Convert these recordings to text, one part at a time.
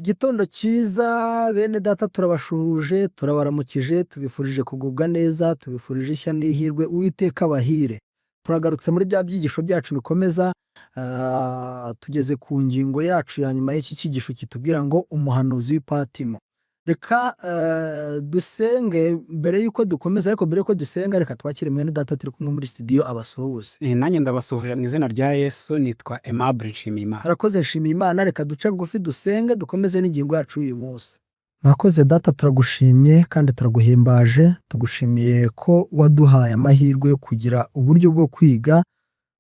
Igitondo cyiza bene data, turabashuhuje, turabaramukije, tubifurije kugubwa neza, tubifurije ishya n'ihirwe, Uwiteka abahire. Turagarutse muri bya byigisho byacu bikomeza, tugeze ku ngingo yacu ya nyuma y'iki cyigisho kitubwira ngo umuhanuzi w'i Patimo. Reka dusenge mbere y'uko dukomeza, ariko mbere y'uko dusenga reka twakire mwene data turi kumwe muri studio abasuhuze. Nanjye ndabasuhuje mu izina rya Yesu, nitwa Aimable Nshimiyimana. Arakoze Nshimiyimana, reka duce bugufi dusenge dukomeze n'ingingo yacu y'uyu munsi. Murakoze data, turagushimye kandi turaguhimbaje, tugushimiye ko waduhaye amahirwe yo kugira uburyo bwo kwiga,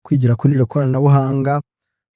kwigira kuri iri koranabuhanga.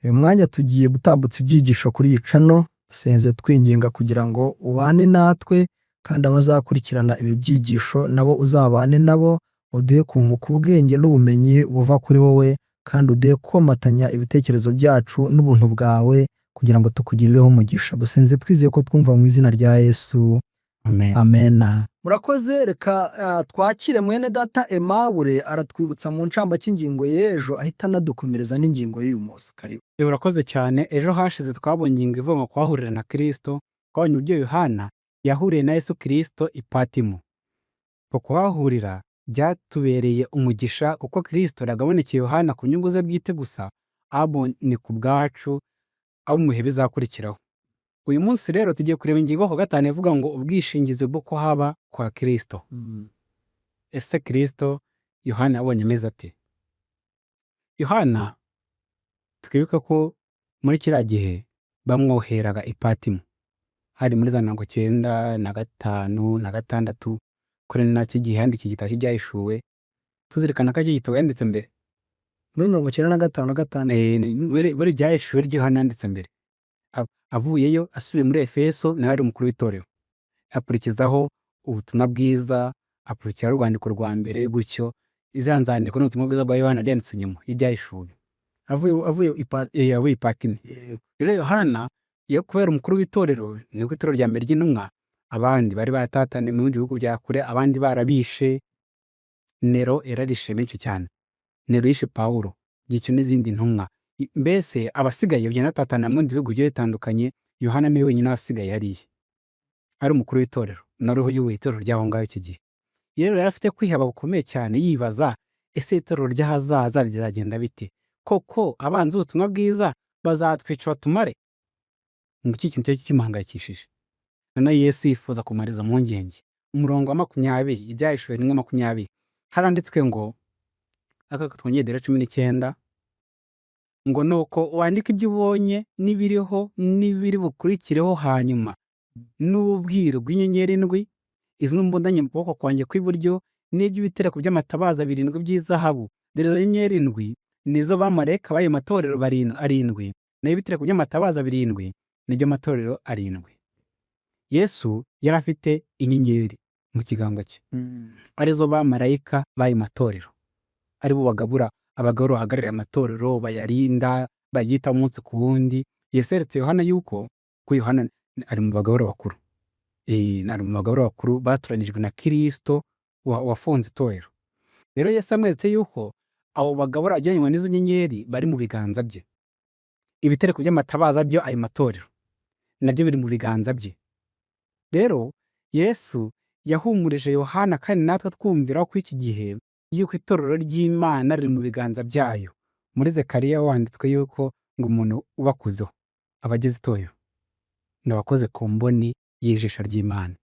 Uyu mwanya tugiye gutambutsa ibyigisho kuri iyi channel, dusenze twinginga kugira ngo ubane natwe kandi abazakurikirana ibi byigisho nabo uzabane nabo, uduhe kunguka ubwenge n'ubumenyi buva kuri wowe kandi uduhe komatanya ibitekerezo byacu n'ubuntu bwawe kugira ngo tukugirireho umugisha. Dusenze twizeye ko twumva mu izina rya Yesu. Amen. Amena. Murakoze, reka twakire mwene data Aimable aratwibutsa mu ncamake ingingo y'ejo, ahita anadukomereza n'ingingo y'uyu munsi. Karibu. Urakoze cyane. Ejo hashize twabonye ingingo ivuga ngo kwahurira na Kristo, twabonye uburyo Yohana yahuriye na Yesu Kristo i Patimo. Uko kuhahurira byatubereye umugisha kuko Kristo yagabonekeye Yohana ku nyungu ze bwite gusa, ahubwo ni ku bwacu abo mu bihe bizakurikiraho. Uyu munsi rero tugiye kureba ingingo ku gatanu ivuga ngo ubwishingizi bwo kuhaba kwa Kristo. Ese Kristo Yohana yabonye ameze ate? Yohana twibuke ko muri kiriya gihe bamwoheraga i Patimo, hari muri za 95 na 6, kuri nacyo gihe yandika igitabo cy'Ibyahishuwe, tuzirikana ko iki gitabo yanditse mbere. Muri 95 na 5. Buri Ibyahishuwe ryo Yohana yanditse mbere. Avuyeyo asubiye muri Efeso, nawe yari umukuru w'itorero, akurikizaho ubutumwa bwiza, akurikiraho urwandiko rwa mbere gutyo. Iziriya nzandiko n'ubutumwa bwiza bwa Yohana byanditse nyuma y'Ibyahishuwe. Avuye Avuye i Patimo. Rero Yohana yo kubera umukuru w'itorero, nibwo itorero rya mbere ry'intumwa, abandi bari baratataniye mu bindi bihugu bya kure, abandi barabishe. Nero yararishe benshi cyane. Nero yishe Pawulo, yica n'izindi ntumwa. Mbese abasigaye bagenda batatana mu bindi bihugu bigiye bitandukanye, Yohana niwe wenyine wasigaye hariya ari umukuru w'itorero, nariho uyoboye itorero ry'aho ngaho icyo gihe. Rero yari afite kwiheba gukomeye cyane, yibaza: ese itorero ry'ahazaza rizagenda bite? Koko abanzi b'ubutumwa bwiza bazatwica batumare? Ngo iki kintu cyari kimuhangayikishije. Noneho Yesu yifuza kumara izo mpungenge. Umurongo wa 20, Ibyahishuwe 1:20, haranditswe ngo, aka twongere dore 19, ngo: "Nuko wandike ibyo ubonye n'ibiriho n'ibiri bukurikireho hanyuma, n'ubwiru bw'inyenyeri ndwi izo mbundanye mu kuboko kwanjye kw'iburyo, n'iby'ibitereko by'amatabaza birindwi by'izahabu. Dore izo nyenyeri ndwi nizo bamarayika b'ayo matorero arindwi, naho ibitereko by'amatabaza birindwi nibyo matorero arindwi." Yesu yari afite inyenyeri mu kiganza cye, arizo bamarayika b'ayo matorero, aribo bagabura, abagabo bahagarariye amatorero, bayarinda, bayitaho umunsi ku wundi. Yesu yeretse Yohana yuko ko Yohana ari mu bagabura bakuru, ari mu bagabura bakuru batoranyijwe na Kristo wafunze itorero. Rero Yesu amweretse yuko abo bagabura bagereranywa n'izo nyenyeri bari mu biganza bye, ibitereko by'amatabaza byo ayo matorero nabyo biri mu biganza bye. Rero Yesu yahumurije Yohana kandi natwe twumvira ko iki gihe yuko itorero ry'Imana riri mu biganza byayo. Muri Zekariya wanditswe yuko ngo umuntu ubakuzeho aba agize itorero, ngo abakoze ku mboni y'ijisho ry'Imana.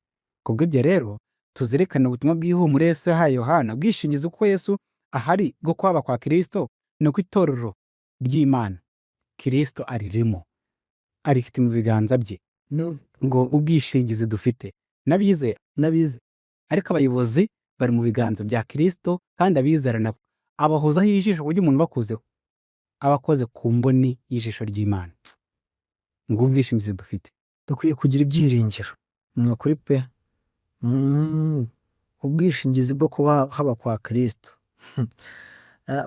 Kubw'ibyo rero tuzirikane ubutumwa bw'ihumure Yesu yahaye Yohana. Ubwishingizi uko Yesu ahari bwo kwaba kwa Kristo ni uko itorero ry'Imana Kristo aririmo, arifite mu biganza bye. No. Ngo ubwishingizi dufite n'abizera n'abize ariko abayobozi bari mu biganza bya Kristo, kandi abizera nabo abahozaho ijisho, ku buryo umuntu ubakuzeho aba akoze ku mboni y'ijisho ry'Imana. Ngo ubwishingizi dufite. Dukwiye kugira ibyiringiro, ni ukuri pe. Ubwishingizi bwo kuba haba kwa Kristo.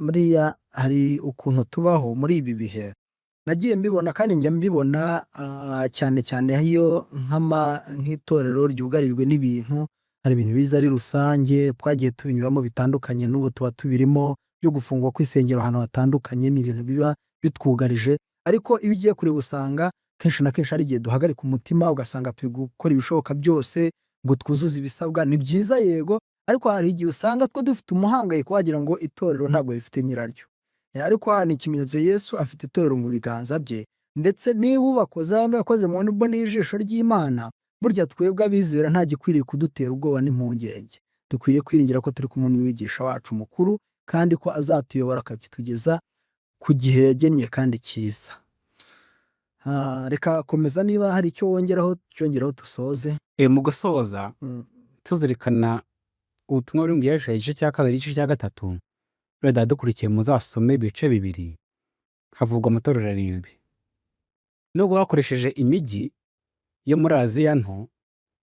Buriya hari ukuntu tubaho muri ibi bihe, nagiye mbibona kandi njya mbibona, cyane cyane iyo nk'itorero ryugarijwe n'ibintu, hari ibintu biza ari rusange twagiye tubinyuramo bitandukanye, n'ubu tuba tubirimo, byo gufungwa kw'insengero ahantu hatandukanye, ni ibintu biba bitwugarije. Ariko iyo ugiye kureba usanga Kenshi na kenshi hari igihe duhagarika umutima, ugasanga turi gukora ibishoboka byose ngo twuzuze ibisabwa. Ni byiza yego, ariko hari igihe usanga two dufite umuhangayiko wagira ngo itorero ntabwo rifite nyiraryo. Ariko hano ikimenyetso, Yesu afite itorero mu biganza bye, ndetse niba ubakoze hano yakoze mu mboni y'ijisho ry'Imana. Burya twebwe abizera nta gikwiriye kudutera ubwoba n'impungenge. Dukwiriye kwiringira ko turi kumwe n'umwigisha wacu mukuru, kandi ko azatuyobora akatugeza ku gihe yagennye kandi cyiza. Reka komeza, niba hari icyo wongeraho cyongeraho dusoze. Mu gusoza, tuzirikana ubutumwa buri mu Byahishuwe igice cya kabiri, igice cya gatatu, wenda dukurikiye muzasome ibice bibiri, havugwa amatorero arindwi. Nubwo bakoresheje imijyi yo muri Aziya Nto,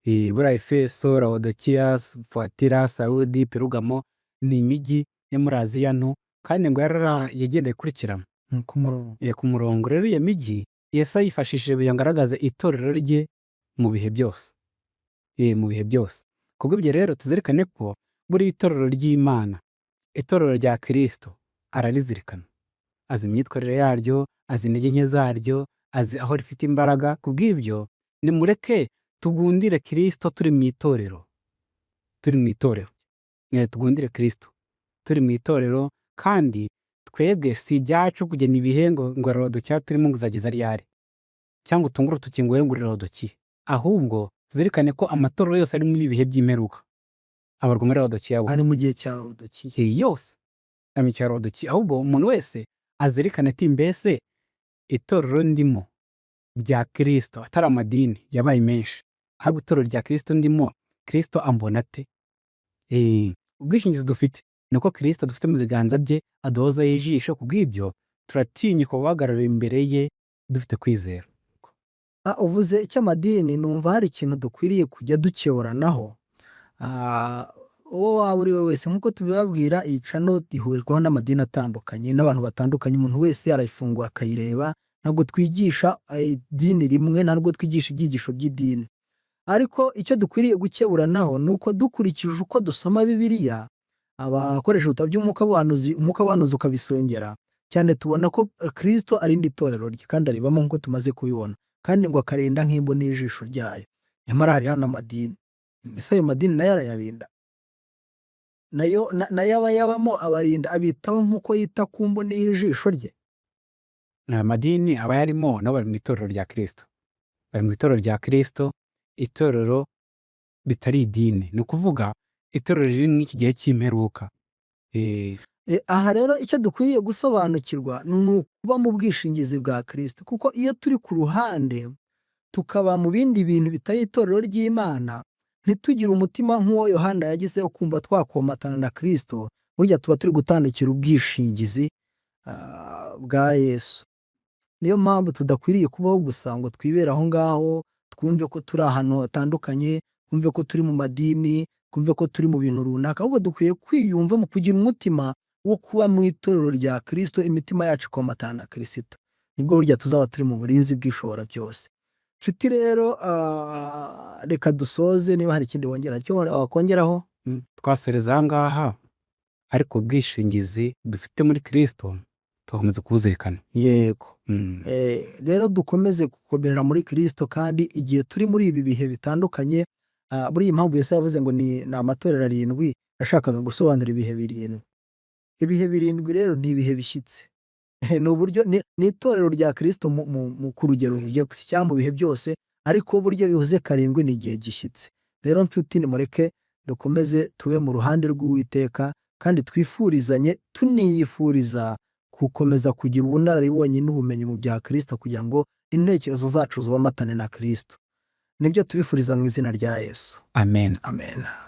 buriya Efeso, Laodikiya, Tuwatira, Sawudi, Perugamo, ni imijyi yo muri Aziya Nto, kandi ngo yagendeye ikurikirana ku murongo. Ku murongo. Rero iyo mijyi Yesu ayifashishije kugira ngo agaragaze itorero rye mu bihe byose. Mu bihe byose. Kubw'ibyo rero tuzirikane ko buriya itorero ry'Imana, itorero rya Kristo, ararizirikana. Azi imyitwarire yaryo, azi intege nke zaryo, azi aho rifite imbaraga. Kubw'ibyo nimureke tugundire Kristo turi mu itorero. Turi mu itorero. Tugundire Kristo turi mu itorero, kandi twebwe si ibyacu kugena ibihe ngo Laodikiya turimo ngo izageza ryari, cyangwa utunge urutoki ngo ngo uri Laodikiya. Ahubwo tuzirikane ko amatorero yose ari muri ibi bihe by'imperuka abarwa muri Laodikiya. Ari mu gihe cya Laodikiya. Yose ari mu cya Laodikiya. Ahubwo umuntu wese azirikane ati: mbese itorero ndimo rya Kristo, atari amadini yabaye menshi, ahubwo itorero rya Kristo ndimo, Kristo ambona ate? Ubwishingizi dufite ni uko Kristo dufite mu biganza bye, aduhozaho ijisho. Kubw'ibyo turatinyuka guhagarara imbere ye dufite kwizera. Uvuze icy'amadini, numva hari ikintu dukwiriye kujya dukeburanaho. Uwo waba uri we wese, nk'uko tubibabwira, iyi channel ihurirwaho n'amadini atandukanye n'abantu batandukanye. Umuntu wese arayifungura akayireba. Ntabwo twigisha idini rimwe, ntabwo twigisha ibyigisho by'idini, ariko icyo dukwiriye gukeburanaho ni uko dukurikije uko dusoma Bibiliya, abakoresha ibitabo by'umwuka w'ubuhanuzi, umwuka w'ubuhanuzi ukabisongera cyane, tubona ko Kristo arinda itorero rye kandi aribamo nk'uko tumaze kubibona, kandi ngo akarinda nk'imboni y'ijisho ryayo. Nyamara hariho n'amadini. Mbese ayo madini nayo arayarinda? Nayo aba yabamo abarinda, abitaho nk'uko yita ku mboni y'ijisho rye? Ni amadini aba yarimo nabo bari mu itorero rya Kristo, bari mu itorero rya Kristo, itorero bitari idini, ni ukuvuga itorero riri muri iki gihe cy'imperuka. Aha rero icyo dukwiriye gusobanukirwa ni ukuba mu bwishingizi bwa Kristo, kuko iyo turi ku ruhande tukaba mu bindi bintu bitari itorero ry'Imana, ntitugire umutima nk'uwo Yohana yagize wo kumva twakomatana na Kristo, burya tuba turi gutandukira ubwishingizi bwa Yesu. Niyo mpamvu tudakwiriye kubaho gusa ngo twibere aho ngaho, twumve ko turi ahantu hatandukanye, twumve ko turi mu madini, twumve ko turi mu bintu runaka, ahubwo dukwiye kwiyumva mu kugira umutima wo kuba mu itorero rya Kristo, imitima yacu ikomatana na Kristo. Nibwo burya tuzaba turi mu burinzi bw'ishobora byose. Nshuti rero, reka dusoze, niba hari ikindi wongera cyo wakongeraho. Twasoreza aha ngaha, ariko ubwishingizi dufite muri Kristo tugakomeza kubuzirikana. Yego. Rero dukomeze gukomerera muri Kristo, kandi igihe turi muri ibi bihe bitandukanye, buriya impamvu Yesu yavuze ngo ni amatorero arindwi, yashakaga gusobanura ibihe birindwi. Ibihe birindwi rero ni ibihe bishyitse, ni uburyo ni itorero rya Kristo ku rugero rugiye cyangwa mu bihe byose, ariko buryo bivuze karindwi ni igihe gishyitse. Rero nshuti, nimureke dukomeze tube mu ruhande rw'Uwiteka, kandi twifurizanye, tuniyifuriza gukomeza kugira ubunararibonye n'ubumenyi mu bya Kristo, kugira ngo intekerezo zacu zomatane na Kristo. Nibyo tubifuriza mu izina rya Yesu. Amen. Amen.